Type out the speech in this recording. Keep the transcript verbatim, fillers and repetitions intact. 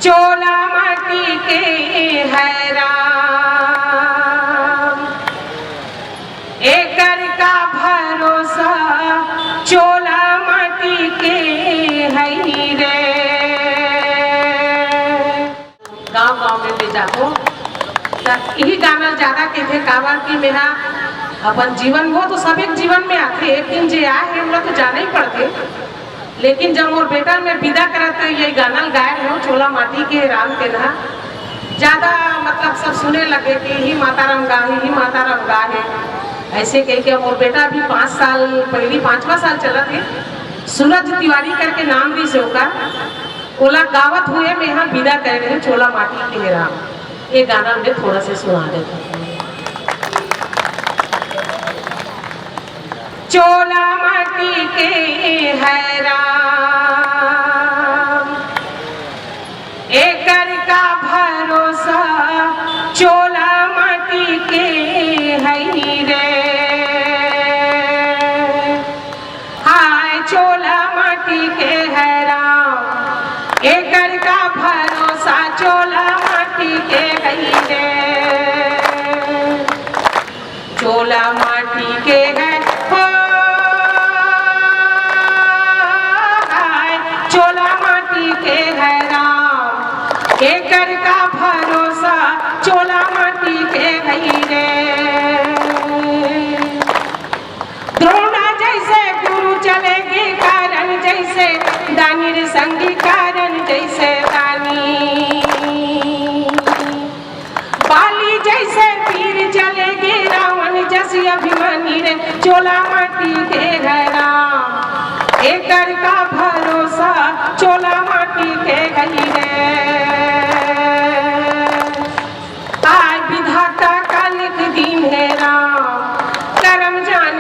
चोला माटी के है राम, एकर का भरोसा, चोला माटी के है रे। गांव गांव में ले जाबो, त इही गाना ज्यादा कहिथे, काबर कि मेहा अपन जीवन में, तो सबे के जीवन में आथे, एक दिन जे आए हे, ओला तो जाना ही पड़थे। लेकिन जब मोर बेटा मैं विदा करत ये गाना गाए हो, चोला माटी के राम तेनहा, ज्यादा मतलब सब सुने लगे कि ही माता राम गा हे, ही माता राम गा हे, ऐसे कह के मोर बेटा अभी पाँच साल, पहली पाँचवा साल चलत हे, सूरज तिवारी करके नाम भी से ओकर, ओला गावत हुए मैं यहाँ विदा कर रहे चोला माटी के राम। ये गाना मैं थोड़ा से सुना देता हूँ। चोला माटी के है राम, एकर का भरोसा, चोला माटी के है रे। हाय चोला माटी के है राम, एकर का भरोसा, चोला माटी के है रे। चोला माटी के है हो, हाय चोला माटी के है राम, एकर का भरोसा, चोला माटी के है रे। द्रोणा जैसे गुरु चले गे कारण जैसे दानी रे संगी कारण जैसे दानी। बाली जैसे वीर चले गे रावण जस अभिमानी रे। चोला माटी के है राम, एकर का भरोसा, चोला माटी के है रे। आय विधाता का लिख दीन हे राम, करम जान